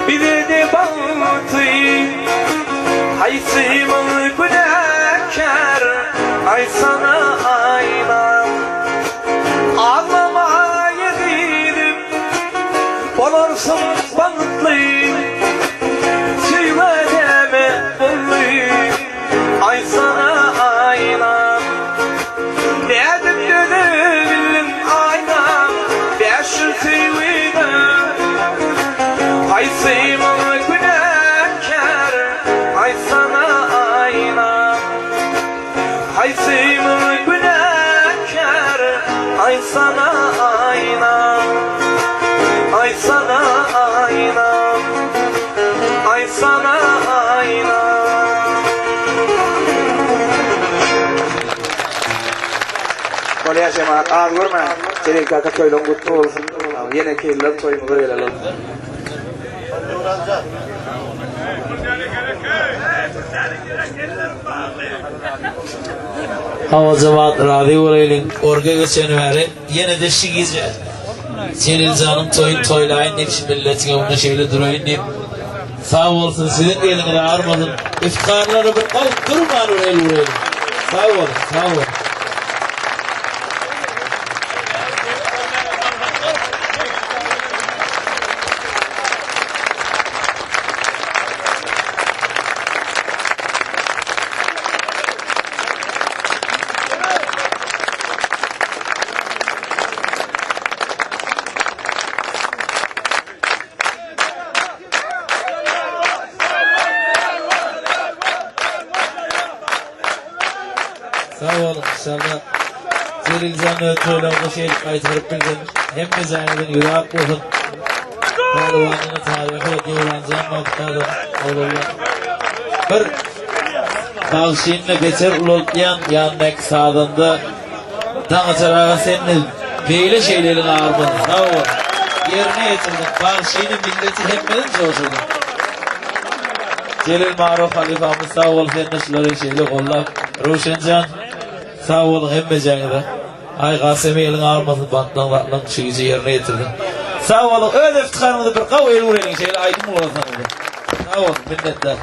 Bize-de bagty Haýsymyz günäkär Aýtsana aýnam Aglama ezizim Bolarsyň bagtly Söýgä näme boldy Aýtsana aýnam Nädip dözebildiň aýnam 500 söýgüne Haýsymyz günäkär Aýtsana aýnam Haýsymyz günäkär Aýtsana aýnam Aýtsana aýnam Aýtsana aýnam. Bolýar jemagat az görmäň. Jelil kaka toýlaň gutly bolsun. Ýeneki ýyllar toýumyza gelelim. Hawa jemaat razy bolaýlyň. Orga geçen bäri ýene-de şi gije Jeliljanyň toýuny toýlaýyn diýip şu milletiň öňünde şeýle duraýyn diýip sag bolsun siziň eliňiz agyrmasyn iftarlara bir galyp durman bir el uraýlyň. Sag boluň sag boluň. Sag boluň inşallah. Jeliljan öz toýlaryny şeýdip gaýtaryp bilsin. Hemme jaýyňyzyň ýüzi ak bolsun. Pälwanyny taryhy Döwranjan magtady oglanlar. Bir bagşyny beter ulaltýan ýanyndaky sazanda Daňatar aga sende beýle şeýle eliň agyrmasyn sag bol. Ýerine ýetirdiň bagşyny milleti hemmeden joşurdyň. Jelil Marow halypamyz sag bol sende şulary şeýle gollap. Röwşenjan sag boluň hemmejäňize. Aý Gasemi eliň agyrmasyn bantlaň zatlaň şu gije ýerine ýetirdiň. Sag boluň öz iftiharyňyza bir gawy el ureliň şeýle aýdym ulasaňyzda. Sag boluň minnetdar.